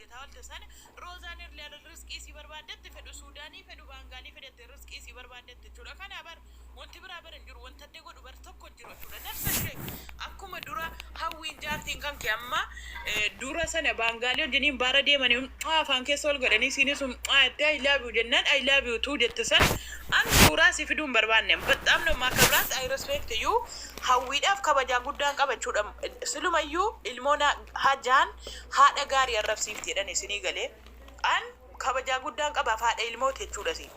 hojjetaa oolte sana Roozaan irlee rizqii si barbaaddetti, fedhu Suudaanii, fedhu Baangaalii fedhette, rizqii si barbaaddetti jechuudha. Kana bar wanti biraa bar hin jiru, wanta adda godhu bar tokko hin jiru jechuudha. Nafsa ishee akkuma dura Hawwiin jaartiin kan kee amma dura sana Baangaalii wajjiniin baara deemanii afaan keessa ol godhanii isiinis jettee "I love you" jennaan "I love you too" jette san, an suuraa si fiduu hin barbaanne. በጣም ነው የማከብራት። I respect you. Hawwiidhaaf kabajaa guddaan qaba jechuudha. Silumayyuu ilmoon hajaan haadha gaarii arrabsiifti jedhan, isinii galee? An kabajaa guddaan qabaaf, haadha ilmooti jechuudha siin.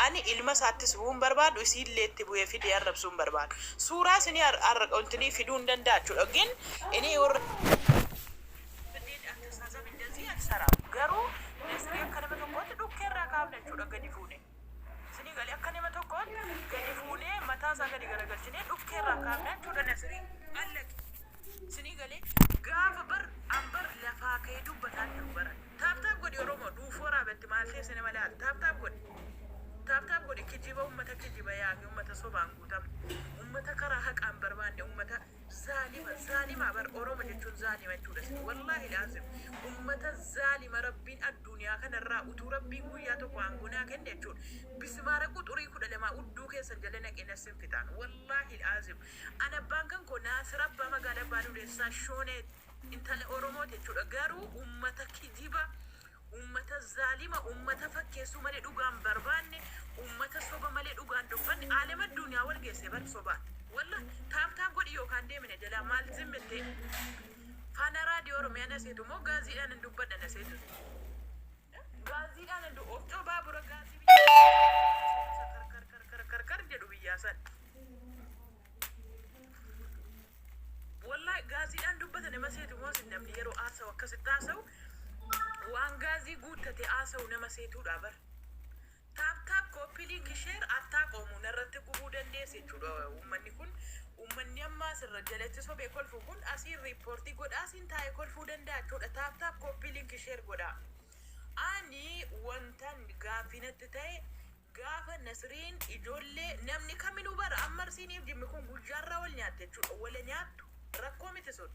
Ani ilma isaattis bu'uu hin barbaadu, isiillee itti bu'ee fidee arrabsuu hin barbaadu. Suuraa isinii wantinii fiduu hin danda'a jechuudha. ግን እኔ warra አስተሳሰብ እንደዚህ አልሰራም። Garuu Nasrii akka nama tokkootti dhukkeerraa kaafna jechuudha gadi fuune. Isinii galee? Akka nama tokkootti gadi fuunee, mataa isaa gadi garagalchinee dhukkeerraa kaafna jechuudha Nasrii. Allaqi. Isinii galee? Gaafa bar an bar lafaa ka'ee dubbataan jiru bara. Tap tap godhi Oromoo, dhuufuu waraabatti maal teesse nama laata? Tap tap godhi. Tap tap godhi. Kijiba, ummata kijiba yaaqi, ummata sobaan guutamne, ummata karaa haqaan barbaanne, ummata zaalima, zaalima bar. Oromo jechuun zaalima jechuudha. Wallaahi laazim ummata zaalima. Rabbiin addunyaa kanarraa utuu Rabbiin guyyaa tokko aangoo naa kenne jechuudha, bismaara quxurii 12 udduu keessan jala naqee nassin fixaan. Wallaahi laazim, ana abbaan kan koo Naasir Abbaa magaalaa Abbaa Duleessaa Shoonee intala Oromooti jechuudha. Garuu ummata kijiba, ummata zaalima, ummata fakkeessuu malee dhugaan barbaanne, ummata soba malee dhugaan dubbanne, aalama addunyaa wal geesse bar sobaan. Walla tap tap godhi yookaan deemine jalaa. Maal zimmitte? Faana Raadiyoo Oromiyaa na seetu moo gaaziidhaan hin dubbadha na seetu? Gaaziidhaan hin oofcoo baabura gaazii biyya kar kar kar kar kar jedhu biyyaa san. Wallahi gaaziidhaan dubbata nama seetu moo isin? Namni yeroo haasa'u akkasitti haasa'u, waan gaazii guuttate haasa'u nama seetuudha bar. Tap tap, copy link, share attaa qoomu narratti gubuu dandeesse jechuudha. Uummanni kun, uummanni amma asirra jalatti sobee kolfu kun, asiin report godhaa, asiin taa'ee kolfuu danda'a jechuudha. Tap tap, copy link, share godhaa. Ani wantan gaaffii natti ta'e, gaafa Nasriin ijoollee namni kaminuu bara amma Arsiiniif Jimmi kun guyyaarraa wal nyaatte jechuudha. Wala nyaattu, rakkoo miti sun.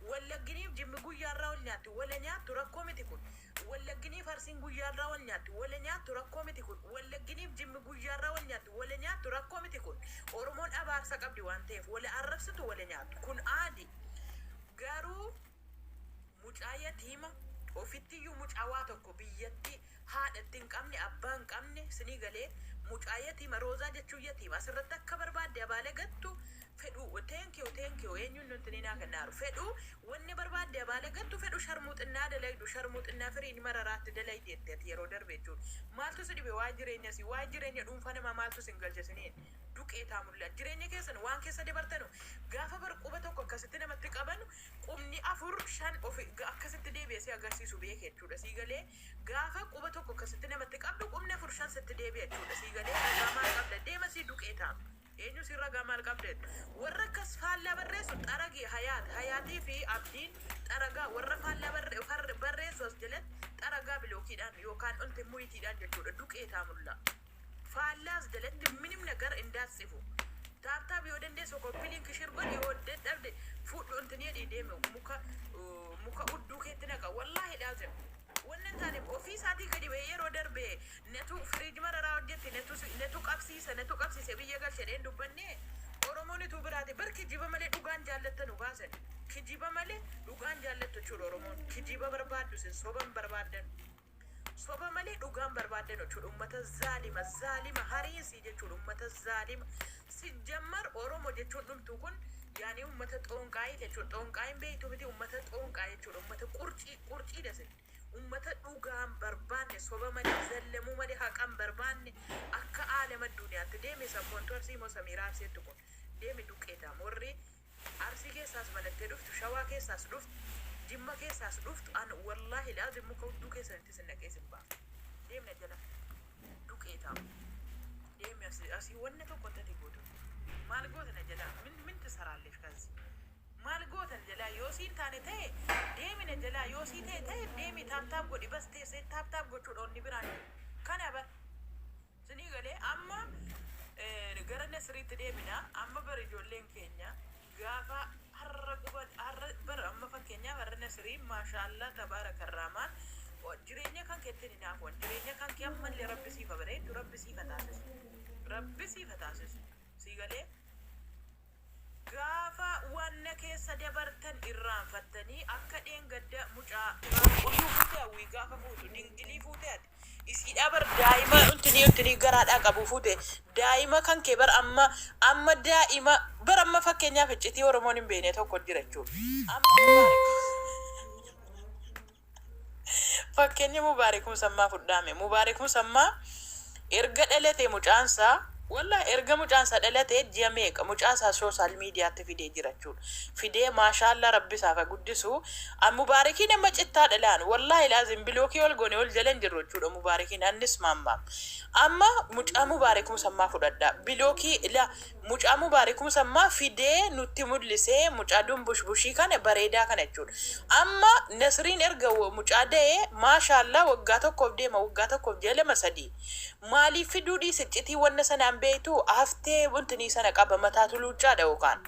Wallagginiif Jimmi guyyaarraa wal nyaatti, wala nyaattu, rakkoo miti kun. Wallagginiif Arsiin guyyaarraa wal nyaatti, wala nyaattu, rakkoo miti kun. Wallagginiif Jimmi guyyaarraa wal nyaatti, wala nyaattu, rakkoo miti kun. Oromoon abaarsa qabdi waan ta'eef wala arrabsitu, wala nyaattu, kun aadi. Garuu mucaa yatiima ofittiyyuu, mucaa waa tokko biyyatti haadhatti hin qabne, abbaa hin qabne, sinii galee? Mucaa yatiima, Roozaa jechuun yatiima. Asirratti akka barbaadde abaale gattu fedhu. Thank you, thank you. Eenyuun nuti ni naa kennaaru fedhu, wanni barbaadde abaale gattu fedhu, sharmuuxinnaa dalaydu, sharmuuxinnaa firiin mararaatti dalaydi jettee ati yeroo darbe jechuudha. Maaltu si dhibe? Waa jireenya si, waa jireenya dhuunfaa namaa maaltu sin galche siniin? Duqeetaa mul'ata jireenya keessan waan keessa dabartanu. Gaafa bar quba tokko akkasitti namatti qabanu, qubni afur shan of akkasitti deebi'ee si agarsiisu beeke jechuudha. Sii galee? Gaafa quba tokko akkasitti namatti qabdu, qubni afur shan sitti deebi'a jechuudha. Sii galee? Ragaa maal qabda? Deema sii duqeetaa. Eenyu si ragaa maal qabda? Warra akkas faallaa barreessu xaragi. Hayaat, Hayaatii fi Abdiin xaragaa. Warra faallaa barreessu as jalatti xaragaa, blockiidhaan yookaan olti muteiidhaan jechuudha. Duqeetaa mul'a faallaas jalatti ምንም ነገር እንዳትጽፉ. Tap tap yoo dandeessu copy link, share godhi. Yoo dadhabde fudhu intin jedhii deeme, muka udduu keetti naqa. Wallaahi laazim wannan taane ofii isaatii gadi ba'ee yeroo darbe natu firiij mararaa hojjette, natu qabsiisa, natu qabsiise, biyya galche dheen dubbanne. Oromoon ituu biraati bar kijiba malee dhugaan jaallattanu kaasan. Kijiba malee dhugaan jaallattu jechuudha Oromoon. Kijiba barbaaddu sin, soban barbaaddan, soba malee dhugaan barbaaddan jechuudha. Ummata zaalima, zaalima hariisii jechuudha. Ummata zaalima sijjammar Oromo jechuun dhumtu kun yaani ummata xoonqaayii jechuudha. Xoonqaayiin beektu miti? Ummata xoonqaa jechuudha. Ummata qurcii, qurciidha sin. Ummata dhugaan barbaanne, soba malee, zallamuu malee haqan barbaanne. Akka aalama addunyaatti deeme sabboontu Arsii moo Samiiraa Arseettu kun deeme duqqeetaam. Warri Arsii keessaas balattee dhuftu, Shawaa keessaas dhuftu, Jimma keessaas dhuftu, an wallaahi laazim muka hudduu keessanitti sin naqee sin baasa. Deemna jala duqeetaam. Deemi asii, asii wanna tokko tati gootu. Maal goota na jalaa? ምን ምን ትሰራለች ከዚህ? Maal gootan jalaa? Yoo siin taane ta'e deemi na jalaa. Yoo sii ta'e ta'e deemi. Tap tap godhi bas. Teessee tap tap gochuudha, onni biraan jiru. Kana bar sinii galee? Amma gara Nasriitti deemina. Amma bar ijoolleen keenya gaafa har'a quba har'a bar amma fakkeenyaaf har'a Nasriin maashaallah tabaaraka raamaan. ariifataasisu. Sii galee? Gaafa wanna keessa dabartan irraanfattanii akka dheengadda mucaa qoyyuu fuute hawwii gaafa fuutu dingilii fuute ati isiidhaa bar daa'ima untinii untinii garaadhaa qabu fuute daa'ima kan kee bar amma amma daa'ima bar amma fakkeenyaaf iccitii Oromoon hin beekne tokko jira jechuudha. Amma Mubaarik Fakkeenya Mubaarik Musammaa fudhaame. Mubaarik Musammaa erga dhalate mucaansaa wallah erga mucaansaa dhalate ji'a meeqa mucaasaa social miidiyaatti fidee jira jechuudha. Fidee maashaallaa rabbi isaaf haa guddisu. An Mubaarikiin amma cittaa dhalaan wallahi laazim bilookii ol goone ol jala hin jirru jechuudha Mubaarikiin annis maammaam. Amma mucaa Mubaarik Musammaa fudhadha. Bilookii la Mucaa Mubaarik Musammaa fidee nutti mullisee mucaa dumbushbushii kana bareedaa kana jechuudha. Amma Nasriin erga mucaa da'ee maashaallah waggaa tokkoof deema waggaa tokkoof ji'a lama sadii. Maaliif fiduu dhiise iccitii wanna sanaan beektuu haftee untinii sana qaba mataatu luuccaadha yookaan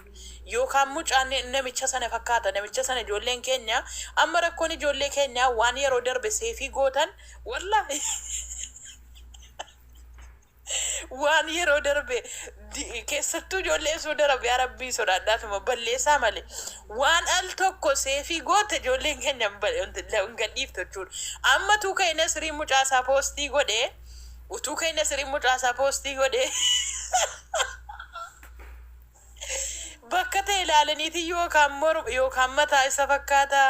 yookaan mucaan namicha sana fakkaata namicha sana ijoolleen keenya amma rakkoon ijoollee keenyaa waan yeroo darbe seefii gootan wallahi Waan yeroo darbe keessattuu ijoollee Suudi Arabiyaa rabbii sodaadhaatuma balleessaa malee waan al tokko seefii goote ijoolleen keenya hin gadhiiftu jechuudha. Amma utuu ka'e Nasriin mucaasaa poostii godhee utuu ka'e Nasriin mucaasaa poostii godhee Bakka ta'e ilaalaniiti yookaan morma yookaan mataa isa fakkaata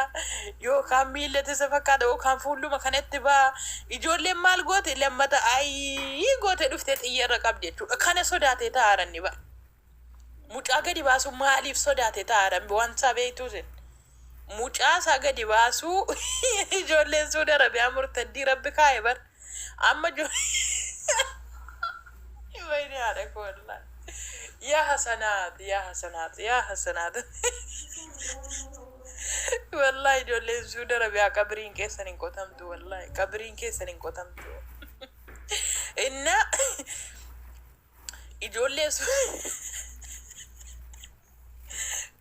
yookaan miillatu isa fakkaata yookaan fuulluma kanatti ba'a. Ijoolleen maal goote lammata ayii goote dhuftee xiyya irra qabdi jechuudha. Kana sodaatee taa'aara inni bara. Mucaa gadi baasuu maaliif sodaatee taa'aara waan isaa beektuu isin. Mucaa isaa gadi baasuu ijoolleen Suudi Arabiyaa murtaddii rabbi kaa'e bar. Amma wayne haadha koo wallahi. Yaa Hasanaat yaa Hasanaat yaa Hasanaat. Wallahi ijoolleen Suudi Arabiyaa qabriin keessan hin qotamtu wallahi qabriin keessan hin qotamtu. Inna ijoollee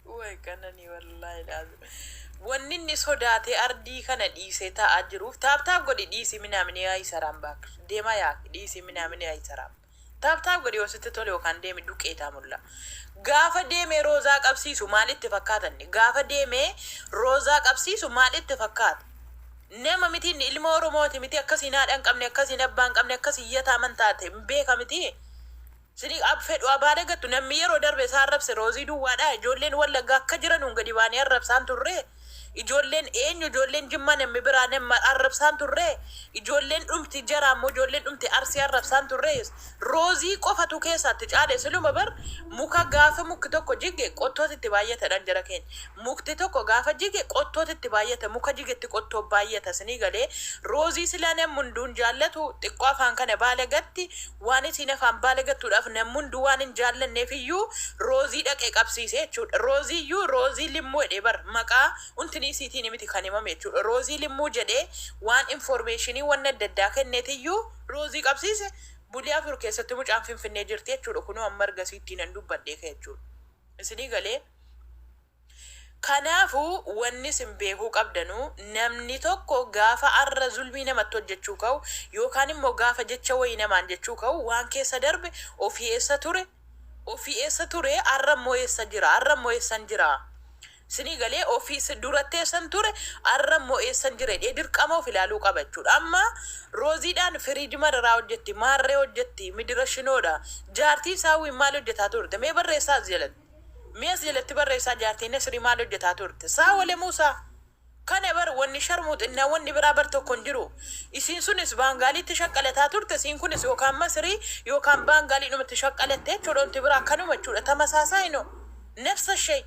Way qananii wallaahi laazim. Wanni inni sodaatee ardii kana dhiisee taa'aa jiruuf taap taap godhi dhiisii minaamini yaa isaraam baak deemaa yaa dhiisii minaamini yaa isaraam. Taap taap godhi yoo sitti tole yookaan deemi duqeetaa mulla. Gaafa deemee roozaa qabsiisu maal itti fakkaatanni? Gaafa deemee roozaa qabsiisu maal itti fakkaata? Nama miti inni ilma Oromooti miti akkasiin haadha hin qabne akkasiin abbaa hin qabne akkasiin yataaman taate hin beeka miti. Sini ab fedhu abaa dagattu namni yeroo darbe isaa arrabse Roozii duwwaadha ijoolleen wallaggaa akka jiranuun gadi baanee arrabsaan turree ijoolleen eenyu ijoolleen jimmaa namni biraa nama arrabsaan turree ijoolleen dhumti jaraa immoo ijoolleen dhumti arsii arrabsaan turree Roozii qofatu keessaatti caale siluma bar muka gaafa mukki tokko jige qottooti itti baay'atadhaan jara keenya mukti tokko gaafa jige qottooti itti baay'ata muka jigetti qottoo baay'ata sinii galee Roozii silaa namni hunduun jaallatu xiqqoo afaan kana baala gatti Waan isiin afaan baala gattuudhaaf namni hunduu waan hin jaallanneef iyyuu Roozii dhaqee qabsiise jechuudha. Roozii iyyuu Roozii Limmuu jedhee bar maqaa untinii isiitiin miti kan himame jechuudha. Roozii Limmuu jedhee waan informeeshinii wanna adda addaa kenneeti iyyuu Roozii qabsiise. Bulii 4 keessatti mucaan Finfinnee jirti jechuudha. Kunoo amma ergasiittii nan dubbadhee ka'e jechuudha. Isinii galee? Kanaafu wanni isin beekuu qabdanu namni tokko gaafa arra zulmii namatti hojjachuu ka'u yookaan immoo gaafa jecha wayii namaan jechuu ka'u waan keessa darbe ofii eessa ture ofii eessa ture arra immoo eessa jira arra immoo eessan jira isinii galee ofii duratti eessan ture arra immoo eessan jira jedhee dirqama of ilaaluu qaba jechuudha. Amma Rooziidhaan firiiji mararaa hojjetti maarree hojjetti midira shinoodha jaartii isaa wiin maal hojjetaa turte mee barreessaa as jalatti. Mee as jalatti barreessaa jaartiin Nasrii maal hojjetaa turte? Saa wale Muusaa? Kana bar wanni sharmuuxinnaa wanni biraa bar tokko hin jiru. Isiin sunis Baangaaliitti shaqqalataa turte isiin kunis yookaan Masrii yookaan Baangaaliidhumatti shaqqalatte jechuudha wanti biraa kanuma jechuudha tamasaasaa inoo nafsa shay.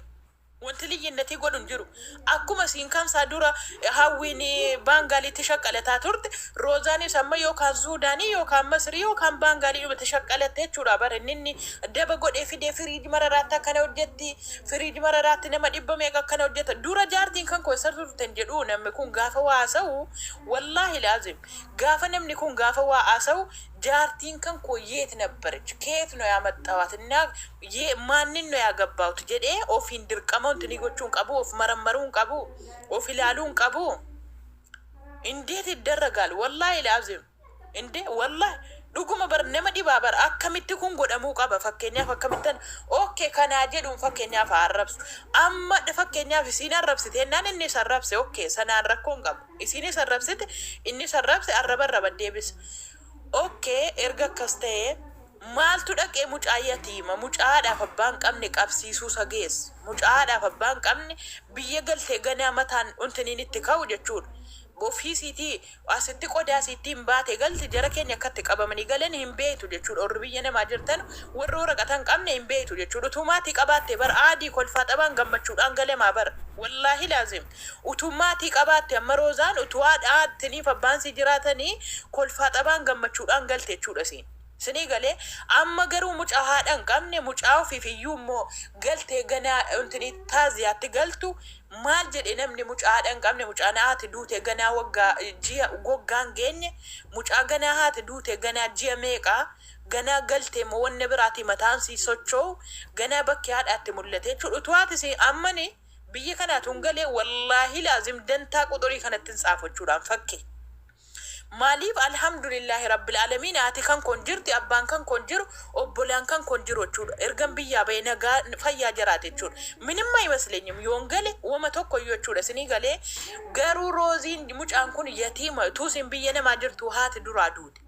Wanti liyyinnatii godhu hin jiru. Akkuma isiin kamsaa dura Hawwiin Baangaaliitti shaqqalataa turte, Roozaanis amma yookaan Suudaanii yookaan Masrii yookaan Baangaaliidhumatti shaqqalatte jechuudha bar inni inni daba godhee fidee firiij mararaatti akkana hojjetti, firiij mararaatti nama dhibba meeqa akkana hojjeta. Dura jaartiin kan koo eessa turte hin jedhu namni kun gaafa waa haasa'u wallaahi laazim gaafa namni kun gaafa waa haasa'u jaartiin kan koo yeet nabbarech keet no yaamaxxawaat innaa Ye maannin no yaagabbaawt jedhee ofiin dirqama untinii gochuu hin qabuu, of marammaruu hin qabuu, of ilaaluu hin qabuu. Indeet iddarragaal wallaahi laazim inde wallaahi Dhuguma bar nama dhibaa bar, akkamitti kun godhamuu qaba? Fakkeenyaaf akkamittan okay kanaa jedhuun fakkeenyaaf haa arrabsu. Amma fakkeenyaaf isiin arrabsite jennaan inni isa arrabse, okay, sanaan rakkoo hin qabu. Isiinis arrabsite, innis arrabse, arraba arraba deebisa. Okay, erga akkas ta'ee maaltu dhaqee mucaa yatiima, mucaadhaaf abbaa hin qabne qabsiisuu isa geesse? Mucaadhaaf abbaa hin qabne biyya galtee ganaa mataan untiniin itti ka'u jechuudha. Ofii isiitii asitti qodaa isiitti hin baate galti, jara keenya akkatti qabamanii galan hin beektu jechuudha. Warri biyya namaa jirtan, warri waraqata hin qabne hin beektu jechuudha. Utuu maatii qabaatte bar aadii kolfaa xabaan gammachuudhaan galamaa bar. Wallaahi laazim. Utuu maatii qabaatte, amma Roozaan utuu haadha tiniif abbaan sii jiraatanii kolfaa xabaan gammachuudhaan galte jechuudha isiin. Isinii galee? Amma garuu mucaa haadha hin qabne, mucaa ofiif iyyuu immoo galtee ganaa intinii taaziyaatti galtu, maal jedhe namni? Mucaa haadha hin qabne, mucaan haati duute ganaa waggaa ji'a goggaan geenye, mucaa ganaa haati duute ganaa ji'a meeqaa ganaa galtee immoo wanna biraatii mataan sii socho'u ganaa bakki haadhaatti mul'ate jechuudha. Utuu haati sii ammani biyya kanaatu hin galee, wallaahi laazim dantaa quxurii kanatti hin tsaafu jechuudhaan fakkii. Maaliif? Alhamdulillahi rabbil alamiin, haati kan koon jirti, abbaan kan koon jiru, obbolaan kan koon jiru jechuudha. Ergan biyyaa bahee nagaa fayyaa jiraate jechuudha. ምንም አይመስለኝም yoon gale wama tokko iyyuu jechuudha. Isinii galee? Garuu Rooziin, mucaan kun yatiima, utuu isin biyya namaa jirtu haati duraa duute.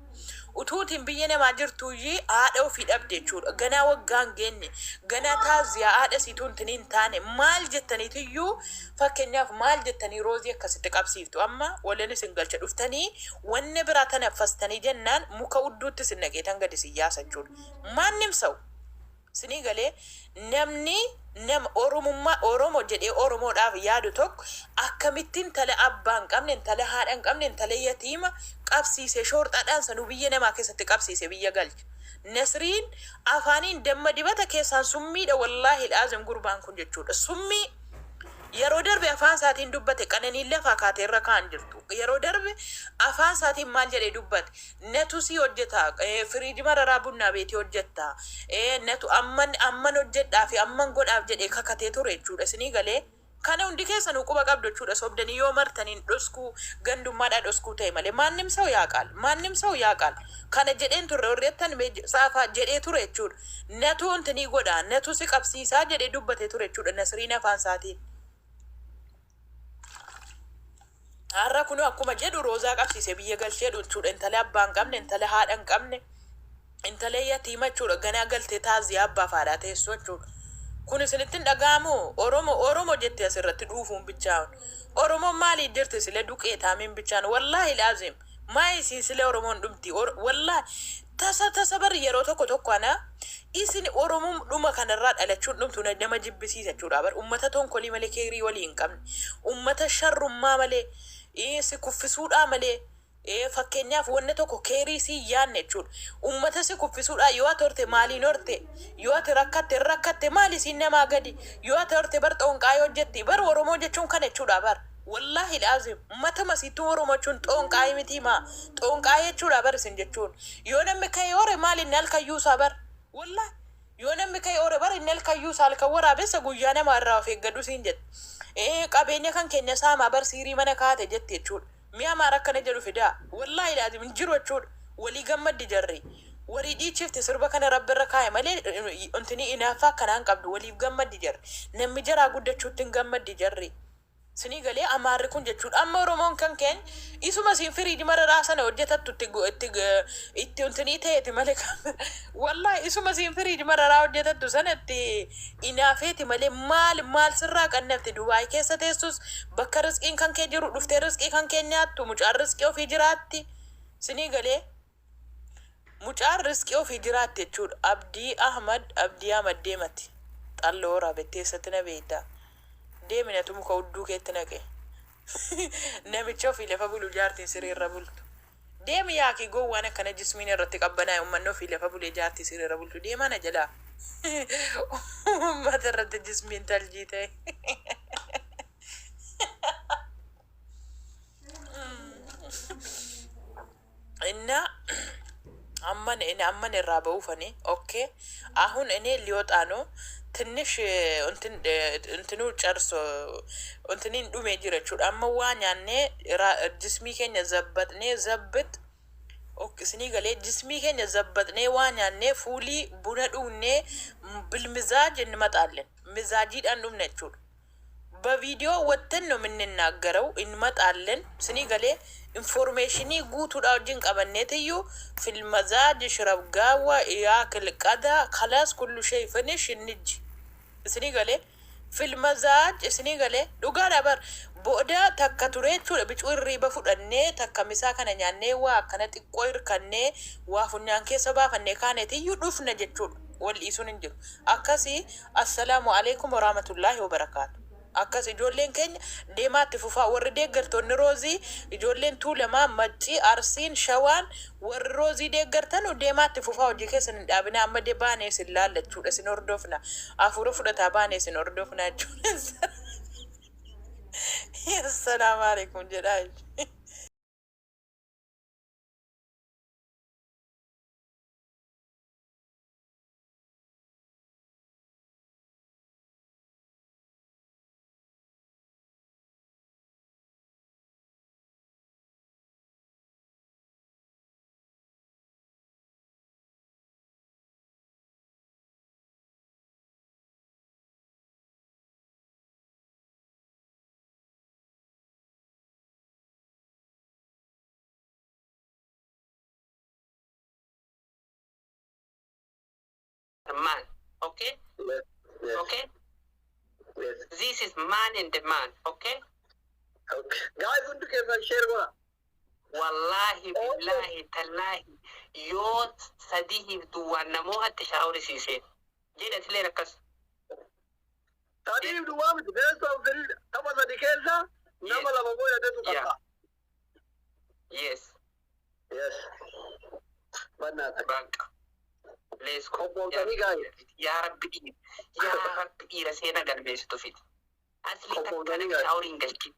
Utuutiin biyya namaa jirtu iyyii haadha ofii dhabde jechuudha. Ganaa waggaan geenye, ganaa taaziyaa haadha isiituu hin taane, maal jettaniitiyyuu, fakkeenyaaf maal jettanii Roozii akkasitti qabsiiftu? Amma waliin isin galcha dhuftanii wanni biraa tanaffastanii jennaan muka udduutti isin naqeetan gadi isin yaasa jechuudha. ማንም ሰው. Sinii galee? Namni nama Oromummaa Oromo jedhee Oromoodhaaf yaadu tokko akkamittiin intala abbaa hin qabne, intala haadha hin qabne, intala yatiima qabsiise, shoorxaadhaan sanuu biyya namaa keessatti qabsiise biyya galche? Nasriin afaaniin damma dibata, keessaan summiidha. Wallaahi laazim, gurbaan kun jechuudha summii. Yeroo darbe afaan isaatiin dubbate, qananiin lafaa kaatee irra kaan jirtu. Yeroo darbe afaan isaatiin maal jedhee dubbate? Natu si hojjeta, firiiji mararaa bunnaa beetii hojjetta, natu amman amman hojjedhaa fi amman godhaaf jedhee kakatee ture jechuudha. Isinii galee? Kana hundi keessanuu quba qabdu jechuudha. Sobdanii yoo martaniin dhoskuu, gandummaadhaa dhoskuu ta'e malee ማንም ሰው ያውቃል. ማንም ሰው ያውቃል. Kana jedheen turre warri jettan mee saafaa jedhee ture jechuudha. Natu intinii godhaa, natu si qabsiisaa jedhee dubbatee ture jechuudha Nasriin afaan isaatiin. Har'a kun akkuma jedhu Roozaa qabsiise biyya galchee jechuudha. Intala abbaa hin qabne, intala haadha hin qabne, intala yatiima jechuudha. Ganaa galtee taaziyaa abbaa fi haadhaa teessoo jechuudha. Kun isinitti hin dhaga'amu? Oromo Oromo jette asirratti dhuufuun bichaan. Oromoon maaliif jirti sile duqeetaamiin bichaan? Wallaahi laazim. Maa isin sile Oromoon dhumti? Wallaahi tasa tasa bari yeroo tokko tokko ana isin Oromoon dhuma kanarraa dhalachuun dhumtu nama jibbisiisa jechuudha. Bar ummata tonkolii malee keerii walii hin qabne. Ummata sharrummaa malee, si kuffisuudhaa malee, fakkeenyaaf wanni tokko keerii si yaanne jechuudha. Ummata si kuffisuudhaa. Yoo ati horte maaliin horte? Yoo ati rakkatte rakkatte maali siin namaa gadi? Yoo ati horte bar xonqaa hojjetti bar. Oromoo jechuun kana jechuudha bar. Wallaahi laazim, ummata masiittuu Oromoo jechuun xonqaa miti maa xonqaa jechuudha bar isin jechuun. Yoo namni ka'ee hore maali inni halkayyuusaa bar? Wallaahi yoo namni ka'ee hore bar inni halkayyuusaa, halkan waraabessa guyyaa namaa irraa of eeggadhu siin jette. Qabeenya kan keenya saamaa bar, siirii mana kaate jette jechuudha. Mi'a maara akkana jedhu fidaa. Wallaahi laazim hin jiru jechuudha. Walii gammaddi jarri. Walii dhiichifte sirba kana rabbi irra kaa'e malee intini inaaffaa akkanaa hin qabdu. Waliif gammaddi jarri. Namni jaraa guddachuutti hin gammaddi jarri. Sinii galee Amaarri kun jechuudha. Amma Oromoon kan keenya isuma siin firiiji mararaa sana hojjetattu itti intinii ta'eeti malee, wallaahi isuma siin firiiji mararaa hojjetattu sana itti inaafeeti malee maal maal sirraa qannafte? Dubaay keessa teessus bakka risqiin kan kee jiru dhuftee risqii kan kee nyaattu, mucaan risqii ofii jiraatti. Sinii galee? Mucaan risqii ofii jiraatti jechuudha. Abdii Ahmad, Abdii Ahmad deemati. Xalloo waraabette eessatti na beektaa? Deeminatu muka hudduu keetti naqe. Namicha ofii lafa bulu, jaartiin siree bultu. Deemi yaakii, gowwaan akkana jismiin irratti qabbanaa'e, uummanni ofii lafa bulee jaartii siree bultu. Deemaa na jalaa. Uummata irratti jismiin taljii ta'e. እና አመን አመን irraa ba'uufani okay አሁን እኔ ሊወጣ ነው። ትንሽ እንትኑ ጨርሶ እንትኒን dhumee jira jechuudha. Amma waa nyaannee jismii keenya zabbatnee zabbit. Ok isinii galee jismii keenya zabbaxnee waa nyaannee fuulii buna dhugnee bilmizaaj እንመጣለን mizaajiidhaan dhufna jechuudha. በቪዲዮ ወጥተን ነው የምንናገረው። እንመጣለን ስኒ ገሌ ኢንፎርሜሽኒ ጉቱዳ ወጅን ቀበኔትዩ ፊልመዛጅ ሽረብ ጋዋ ያክል ቀዳ ከላስ ኩሉ ሸይ ፍኒሽ እንጅ isini galee filmazaaj isini galee dhugaadha bar booda takka ture jechuudha bicuu hirriiba fudhannee takka misaa kana nyaannee waa akkana xiqqoo hirkannee waa funyaan keessa baafannee kaaneetiyyuu dhufna jechuudha wal dhiisuun hin jiru akkasii. Assalaamu alaikum warahmatullaahi wabarakaatu. Akkas ijoolleen keenya deemaatti fufaa. Warri deeggartoonni Roozii, ijoolleen Tuulamaa, Maccii, Arsiin, Shawaan, warri Roozii deeggartan deemaatti fufaa, hojii keessan hin dhaabina. Amma de baanee isin laallachuudha, isin hordofna, hafuura fudhataa baanee isin hordofna jechuudha. Assalaamu alaikum jedhaa jechuudha. Man. Okay? Yes. Okay? Yes. This is man and the man. Okay? Okay. Guys, hundi keessan share godha. Wallahi, billahi, tallahi, yoo sadiif duwwaan namoota shaawurisiiseen. Jedha tilleen akkas. Sadiif duwwaa miti, best of three, tapha sadi keessa nama lama moo'atetu qaba. Yes. Yes. Bannaata. Banka. Let's go. Qophoofsanii guys. Yaa Rabbi dhiira. Yaa Rabbi dhiira seena galmeessitu fiti. Asli takka Qophoofsanii guys. shaawuriin galchi.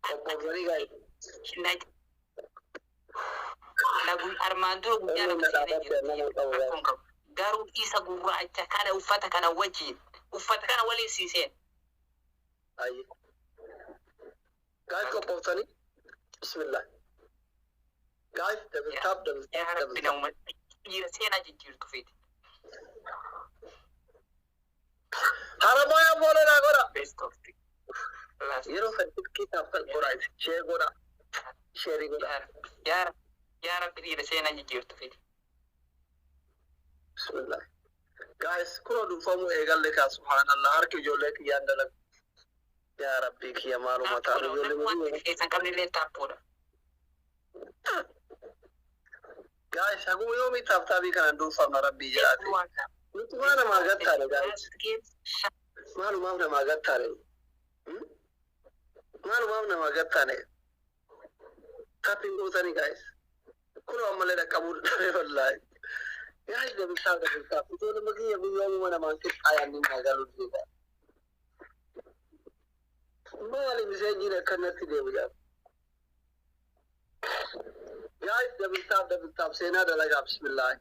Qophoofsanii guys. Armaan dura guyyaa Inni lama seenee dhaabbate nama jiru. qabu. Rakkoon qabu. Garuu isa gurraacha kana uffata kana wajjin uffata kana waliin siiseen. Ayyi. Guys, qophoofsanii. Bismillah. Guys, double tap, double Yaa tap, Rabbi double tap. nama dhiira seenaa jijjiirtu fiti. Haramayaa follow naa godha. Best of three. Last. Yeroo sadii tap tap godha. Share godha. Share godha. Yaa Rabbi yaa Rabbi yaa Rabbi dhiira seenaa jijjiirtu fiti. Bismillah. Guys, kunoo dhuunfamuu eegalle kaa, subhaanallah, harki ijoollee kiyyaan dalagu. Yaa Rabbii kiyya, maaluma ta'a ijoollee Wanti keessan qabnillee taappuudha. Guys, haguma yoomii tap tapii kanaan dhuunfamna, Rabbii jedhaati. Nuti maa namaa gattaane, guys? Maalumaaf namaa gattaane? Maalumaaf namaa gattaane? Tapping gootanii, guys. Kunoo ammallee dhaqqabuu dadhabe wallaahi. Guys, double tap, double tap. Ijoollee kiyya guyyaa namaan qixxaayaan ni maagaluu deema. Maali miseenjiin akkanatti deemu jaa? Guys, double tap, double tap. Seenaa dalagaa, bismillah.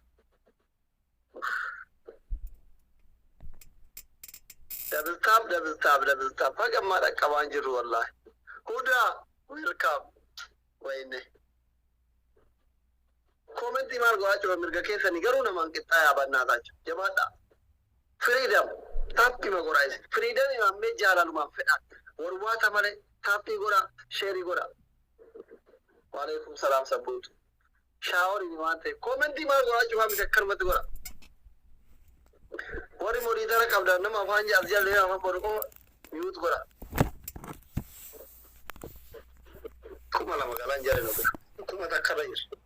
Double tap, double tap, double tap. Haga ammaa dhaqqabaan jirru wallaahi. Hudaa, welcome. Wayne. Commentii maal godhaa jiru mirga keessanii garuu namaan qixxaayaa bannaataa jiru. Jabaadhaa. Freedom. Tappii ma godhaa isin. Freedom ammee jaalalumaan fedhaa. Warwaata malee tappii godhaa, shareii godhaa. Waalaikum salaam sabbuutu. Showeriin waan ta'eef. Commentii maal godhaa jiru miti, akkanumatti godhaa. Warri moderator qabdan nama afaan as jallee afaan boru qofa mute godhaa. 2000 galaan jala nu bira. 1000 irra jiru.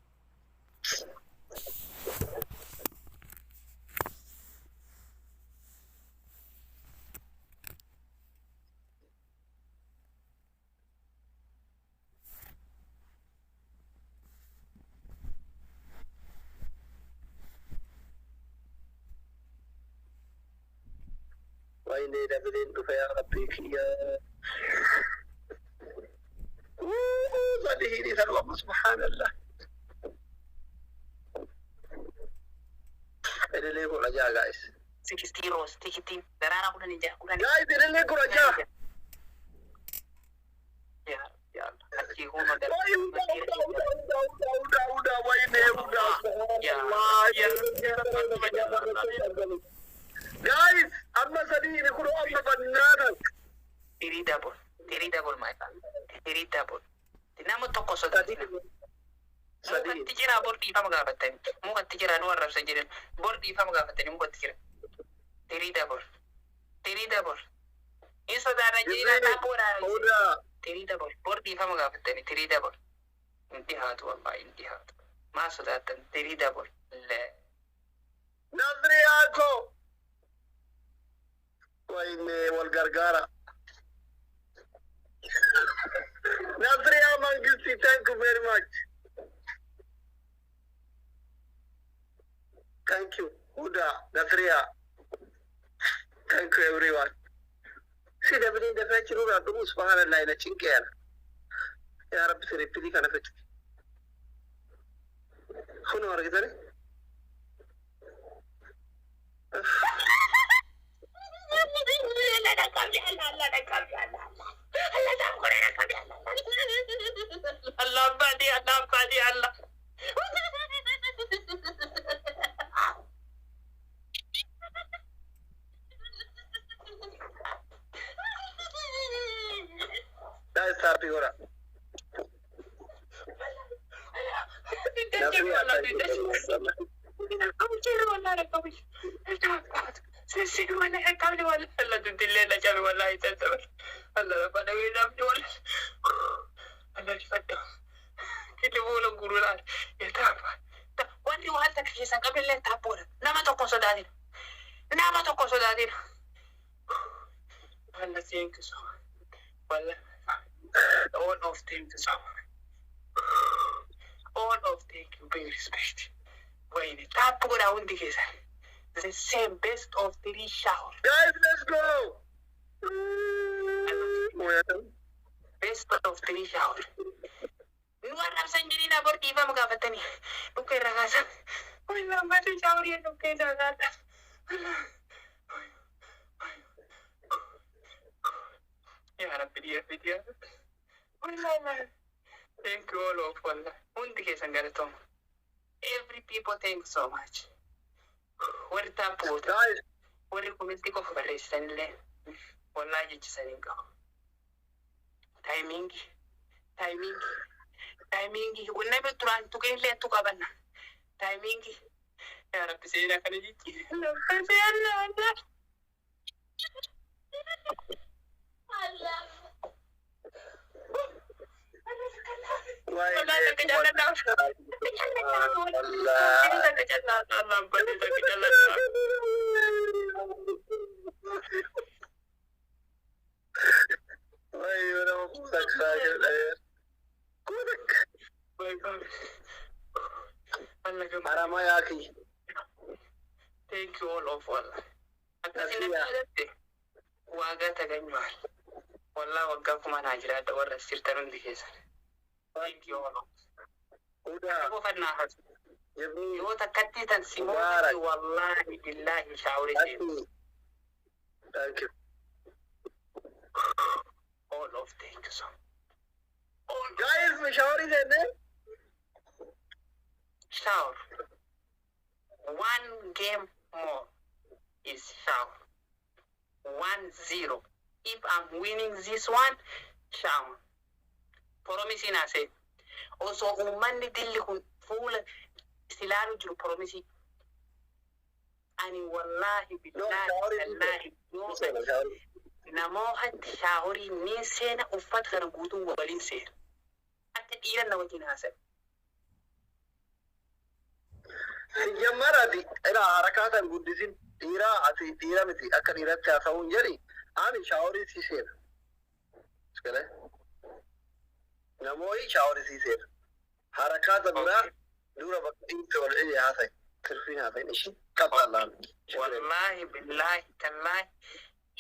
Wayne doubleiin dhufe, yaa Rabbii kiyya. Sadi hidhii sanuma, subhaanallah. Ililee 16, guys. 16 rose 16 daraaraa 16 10. Guys, ililee 16. Yaa yaa achii huuma Wayi huda huda huda huda huda huda wayne huda. Sadii. Sodaatinaaf. Sadii. Mukatti jira, bor dhiifama gaafattani. Mukatti jira, nu arrabsan jedhan. Bor dhiifama gaafattani mukatti jira. Three double. Three double. Hin sodaatan jedhina taaphoodhaan. Odaa. Three double. Bor dhiifama gaafattani, three double. Hin dhihaatu, wallahi hin dhihaatu. Maa sodaattan? Three double. Lee. Nasriyaako. Wayne, wal gargaara. Nasriyaa Mangisti, thank you very much. Thank you. Huda, Nasriya. Thank you, everyone. Si dabni dafee jiruudha dhumu, subhanallah, na cinqeera. Yaa Rabbi, sirriitti kana fitu. Kun argitani? Allah abbadi, Allah abbadi, Allah. Guys, happy godha. Nasriya, thank you very much. Wanti waan takka keessan qabillee taaphoodha. Nama tokko sodaatin. Nama tokko sodaatin. Walla, thank you so much. Walla, all of thank you so much. All of thank you, big respect. Wayne, tap godhaa hundi keessan. The same best of three shower. Guys, let's go. Best of three shower. Nu arrabsan jedhina, bor dhiifama gaafatanii. Dhukkee irraa kaasan. Wayne, ammatu showerii dhukkee irraa kaasan. Yaa Rabbi, dhiira fidi, yaa Rabbi. Wallahi. Thank you all of, wallahi. Hundi keessan galatooma. Every people, thank you so much. Warri tap goota. Guys, Warri commentii qofa barreessitan illee wallahi jechisanii hin qabu. Timingii, timingii, timingii. Namni duraan tuqee illee tuqabanna. Timingii. Yaa Rabbi, seenaa kana jijjiiri. Allah, Allah. Allah. Wayne, Wallahi takka jaalladhaa. Wallahi. Takka jaalladhaa. Allah abbaa, takka jaalladhaa. Wayyo, nama kuusak jedha. Kuusak. Allah gammaa. Harama yaaki. Thank you all of, wallah. Akkasii natti jedhatte waagaa taganyuwaal. Wallah, waggaa 1000 naa jiraadha warra as jirtan hundi keessan. Thank you all of. Hudaa. Qofannaa hafu. Jabni. Yoo takkatti tan si Mubaarak. mootatti, wallahi billahi showerii seenu. Ati. Thank you. All of thank you so. All Guys, showerii seenne. Shower. One game more is shower. 1-0. If I'm winning this one, shower. Promise na say. Osoo uummanni dilli kun fuula silaalu jiru, promise. Ani wallahi No, billahi showerii tallahi yoo seena showerii. Namoota showerii ni seena, uffata kana guutuu waliin seena. Akka dhiira na wajjin haasa'e. Sijammar, ati ila harakaatan guddisin, dhiiraa ati dhiira miti, akka dhiiratti haasa'uun jedhi, ani showerii si seena. Galee? Namoonni showerii si seena. Harakaata biraa dura bakka dhiirti ol ije haasa'i. Tirfiin haasa'in ishii qaxxallaan. Wallahi billahi tallahi,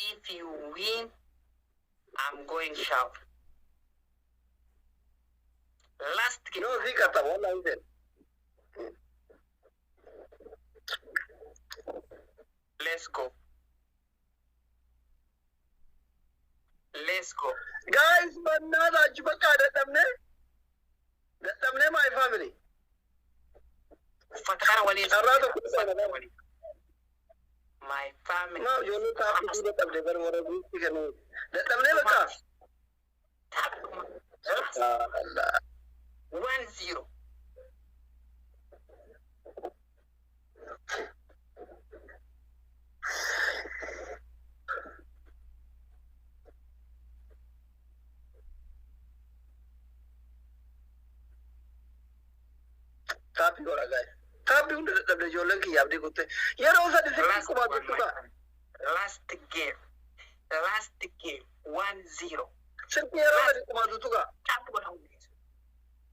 if you win, I'm going shower. Last game. No, si qaxxa, wallahi seena. Let's go. Let's go. Guys, bannaata bakka dadhabne. Dadhabne, my family. Uffata kana waliin. Carraa tokko Uffata kana waliin. My family. Maa ijoollee taaffisuu dadhabde bara warra guutuu kennu. Dadhabnee bakka. Taphuma. Allah. Taappii godha guys. Taappii hunda dadhabde ijoolleen kiyya abdii kutte. Yeroo sadi silkii Last qubaa one, my tuttuqa. friend. Last game. Last game. 1-0. Silkii yeroo sadi qubaa tuttuqa. Tap godha hundi keessa.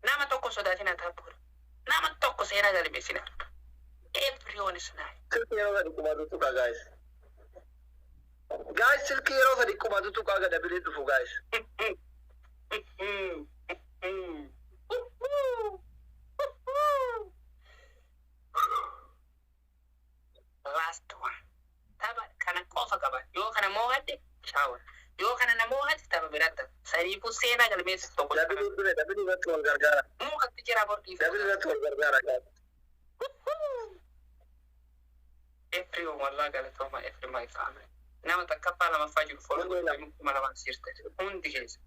Nama tokko sodaatina, tap godha. Nama tokko seenaa galmeessina. Everyone is nine. Silkii yeroo sadi qubaa tuttuqa, guys. Guys, silkii yeroo sadi qubaa tuttuqa gada bilee dhufu, guys. Last one. Tapha kana qofa qaba. Yoo kana moo'adhe, shower. Yoo kana na moo'ate, tapha biraatti. Saniifuu seenaa galmeessu tokko. Dabilii dhufe, dabilii irratti wal gargaara. Mo'atti jira bordii. Dabilii irratti wal gargaara, guys. Everyone, wallah, galatooma, every my family. Nama takkaffaa lamaffaa jiru follow Onnee lama. godhanii 2000 siirte. Hundi keessa.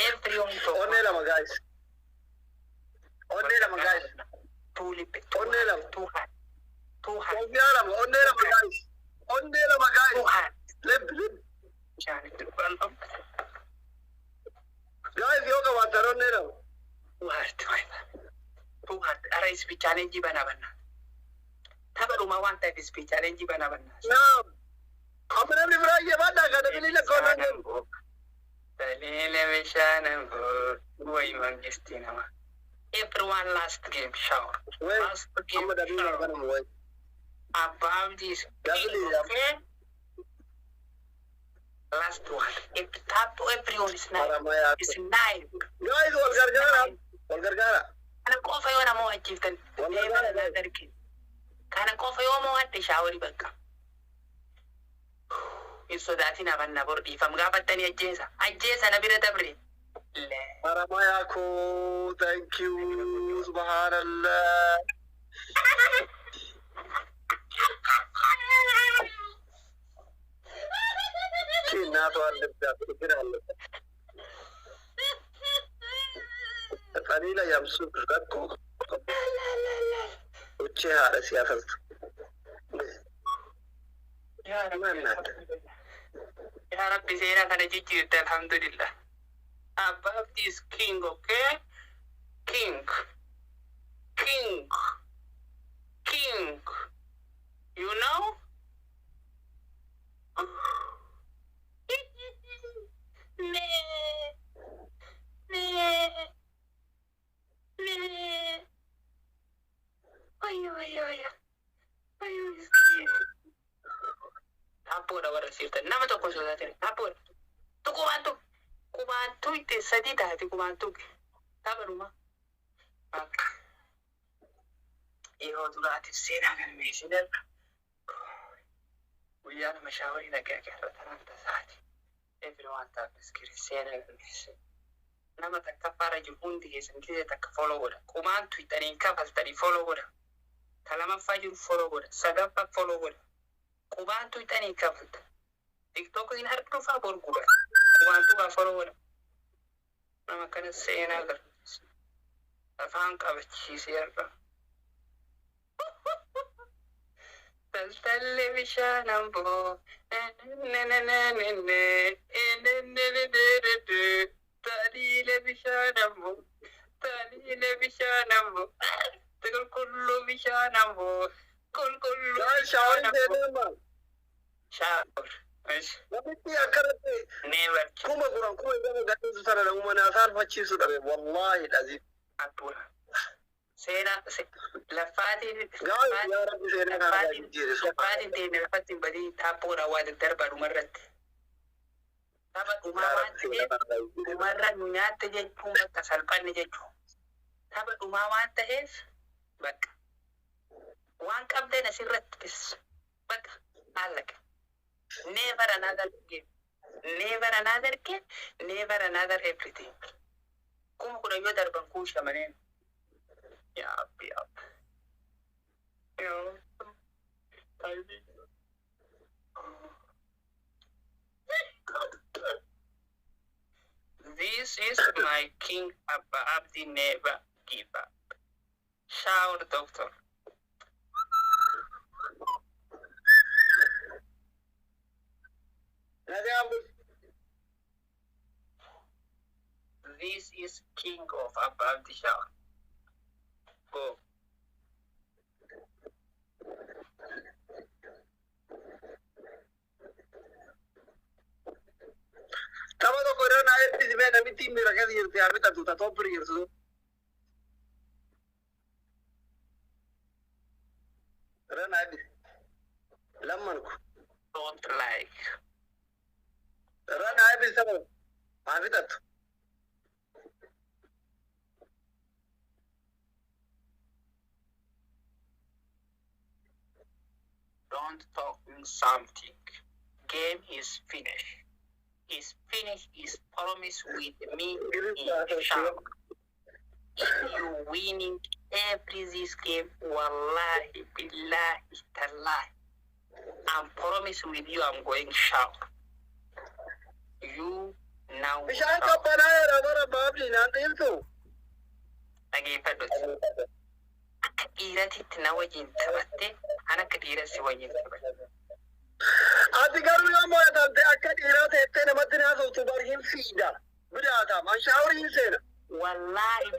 Everyone tokko. Onnee lama, guys. Onnee lama, guys. Two lippe. Onnee lama. Two heart. Two heart. Onnee lama, onnee lama, guys. Onnee lama, Two guys. heart. Lib lib. Bishaanitti dhugaan Guys, yoo qabaattan onnee lama. Two heart, my family. Two heart. Ara ispi challenge banaa banna. Tapha dhumaa waan ta'eef ispi challenge banaa banna. Naam. Amma namni biraa jabaadhaa kan dabilii lakkoofnaan jedhu. Daliila bishaanan way mangistii nama. Everyone, last game, shower. Wey, Last game, amma dabilii shower. banamu way. Above this. Dabilii Okay? Last one. If tap, everyone is nine. Haramayaa. It's nine. Guys, wal gargaara. Wal gargaara. Kana qofa yoo nama wajjiftan. Wal Deema gargaara. na darge. Kana qofa yoo mo'atte, shaaworii bakka. Hin sodaatin, abanna bor dhiifam gaafattanii ajjeesa. Ajjeesa na bira dabre. Lee. Haramayaa koo, thank you, subhanallah. እናቷ አለባት ችግር አለበት። Qaliila yamsu rakkoo uche haadha siyaasatu. Maal Yaa Rabbi, seenaa kana jijjiirte, alhamdulillah. Abba Abdi is king, okay? King. King. King. You know? Ne. Ne. Ne. Ay, ay, ay. Ay, miskiin. Abboodha warra siirtan. Nama tokko sodaatin. Abboodha. Tuqumaan tuq. Qubaan tuyte sadi taate qubaan tuq. Taphanuma. Bakka. Yeroo duraatiif seenaa galmeessinerra. Guyyaa nama shaaworii nagaa keerra tanaan tasaati. Everyone tap screen, seenaa galmeesse. Nama takkaffaarra jiru hundi keessan gisee takka follow godha. Qubaan tuyxanii kafaltanii follow godha. Ta lamaffaa jiru follow godha. Sadaffaa follow godha. Qubaan tuyxanii kafalta. TikTokiin harka dhufaa bor guba. Qubaan tuqaa follow godha. Nama kana seenaa galmeesse. Afaan qabachiisee har'a. Taltalli bishaan amboo. Taliile bishaan amboo. Taliile bishaan amboo. Qulqulluu bishaan amboo. Qulqulluu Guys, shaaworii bishaan amboo. seenee maal? Shower. Namichi akkanatti Never. 10,000 kuma 20 gadhiisu sana namuma naa saalfachiisu dhabe wallahi dhazi. Abbuudha. Seenaa laffaatiin Guys, yaa Rabbi, seenaa kana laffaatiin jijjiire. laffaatiin deemne lafatti hin badii taappoodha waa daddarbaa dhumarratti. Tapha dhumaa Yaa waan Rabbi, seenaa ta'eef kana jijjiire. Dhumarra nu nyaatte jechuun bakka salphanne jechuun. Tapha dhumaa waan ta'eef bakka waan qabdan asirratti bis bakka maallaqa. Never another game. Never another game. Never another everything. 10,000 yoo darban kun shamaneen. Yaa Rabbi, yaa Rabbi. Yaa Rabbi. This is my king, Abba Abdi, never give up. Shower doctor. Nagaan bul. This is king of Abba Abdi shower. Go. eebbisi mee namittiin miira keessa jirti haa fixatu ta tooppiri jirtu sun. Irra naa eebbisi. Lamman ku. Don't like. Irra naa eebbisi saba haa fixattu. Don't talk something. Game is finished. Is finished is promise with me in shower. If you winning every this game, wallahi, billahi, tallahi, I'm promise with you I'm going shower. You now Bishaan shower. qabbanaa'eera bara baabdii naan dhiibtu. Dhageeffadhuti. Akka dhiiratitti na wajjin taphatte, an akka dhiira si wajjin taphadhe. Ati garuu yoo mo'atamte akka dhiiraa teettee namatti naasoftu bar hin fiida. Bidaata man shaaworii hin seena. Wallahi,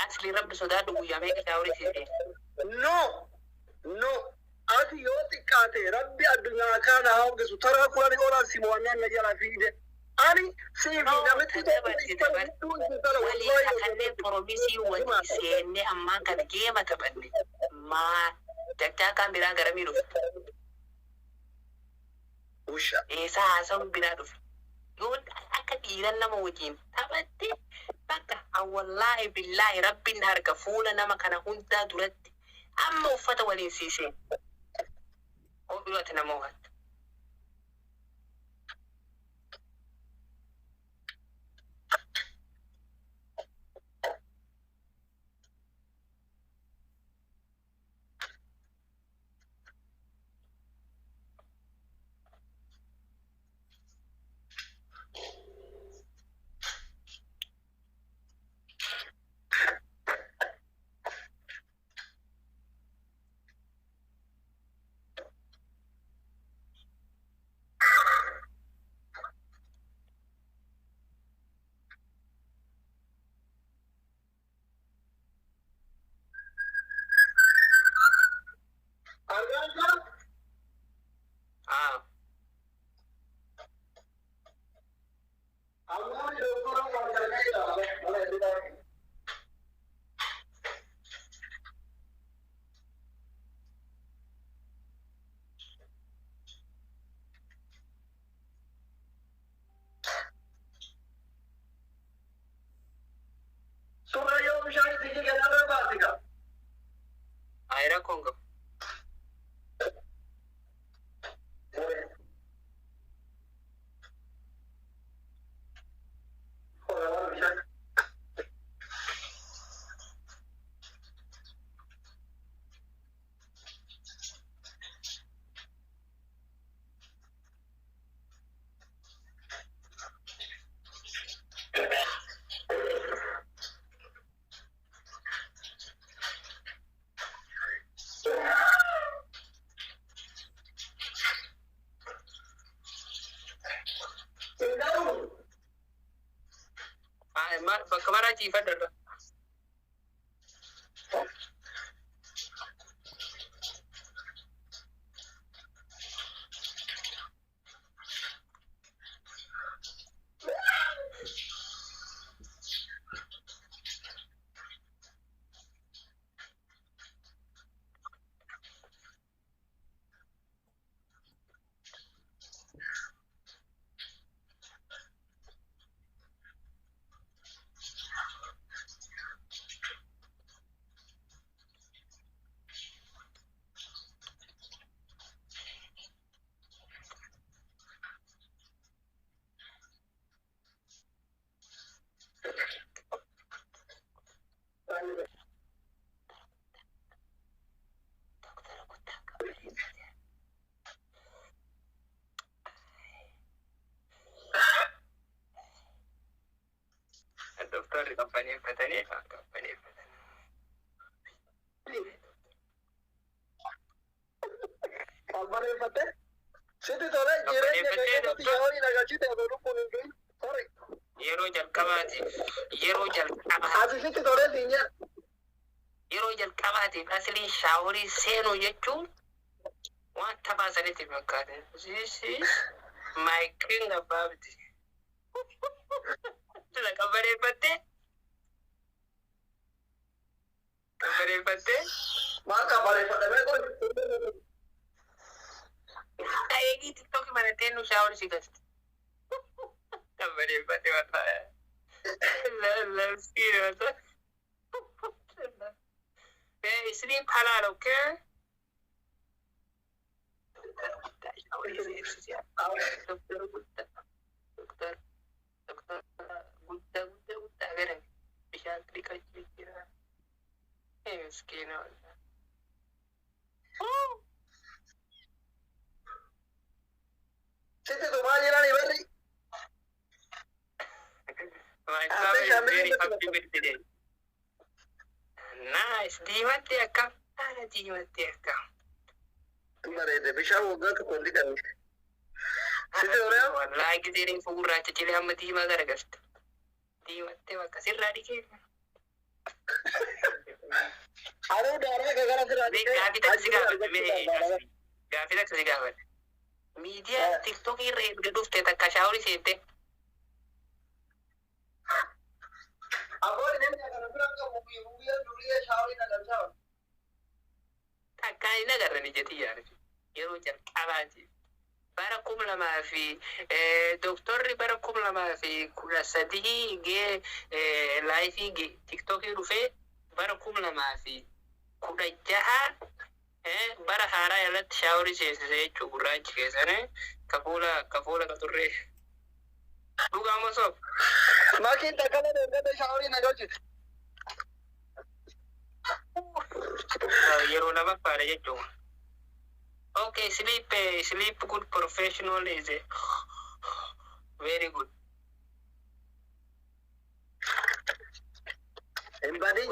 asli rabbi sodaadhu, guyyaa meeqa shaaworii si seena? No, no. Ati yoo xiqqaate rabbi addunyaa kana haa hojjetu taraa 10 olaan si mo'annaan na jala fiide. Ani sii fi namitti tokko Dabarsi hedduu isin tala walii wallahi. Kakannee promise walii seennee ammaan kana geema taphanne. Maa daddaakaan biraa garamii dhufe? Usha. Eessaa haasawuun biraa dhufe? Yoo akka dhiiran nama wajjin taphatte bakka wallaahi billaahi rabbiin harka fuula nama kana hundaa duratti amma uffata waliin siisee. Oduu ati nama hubatta. Argaan isaa Ah, ammoo doktora waan gargaara. Surra yoo bishaan itti jige narra baasika. Ayi, rakkoon qabu. Bishaan. Garuu Bakka maraa ciifadha. Doktara guddaa qabbaneeffate. Doktorri qabbaneeffatanii qabbaneeffatan. Qabbaneeffatte sitti tole jireenya kee keessatti shaaworii nagalchite osoo lubbuun hin du'in. Sorry. Yeroo jalqabaatiif, yeroo jalqabaatiif Ati sitti tole siin jedha. Yeroo jalqabaatiif asliin shaaworii seenuu jechuun waan taphaa sanitti fakkaate. This is my king abbaabdi. Yalla, qabbaneeffattee? Qabbaneeffattee? Maal qabbaneeffadhamee qoy? Eegii TikTok banattee nu shower si galti. Qabbaneeffattee wallahi. La la, miskiina wallahi. Hey, sleep halal, okay? Doktor guddaa, doktor, doktor guddaa, guddaa, guddaa gara bishaan dhiqachuu jira. Hey, miskiina wallahi. Sitti tumaa jirani barri. My father is very happy birthday. Nice. Diimatti akkam? Haala diimatti akkam? Bareede, bishaan waggaa tokko hin dhiqanne. Sitti tolee? Wallaahi gisee reefu gurraacha cilee amma diimaa garagalte. Diimattee bakka sirraa dhiqee. Anuu daaraa ka gara sirraa Mee dhiqee. gaafii takka si gaafadhe, mee gaafii takka si gaafadhe. Miidiyaa TikTokii irra erga dhufte takka shower seente. Abboon namni kana bira qabu guyyaa durii shower na galchaa. Takka hin agarran ijatti yaadu. Yeroo jalqabaati. Bara 2000 fi doktorri bara 2013 gee live TikTokii dhufee, bara 2016 bara haaraa irratti shower seensise jechuu, gurraachi keessan kafuula kafuula qaxurree. Dhugaa moo soof? Makiin takka malee ergata shower na galchite. Yeroo lamaffaadha jechuudha. Okay, sleep, sleep good, professional is very good. Hin badin.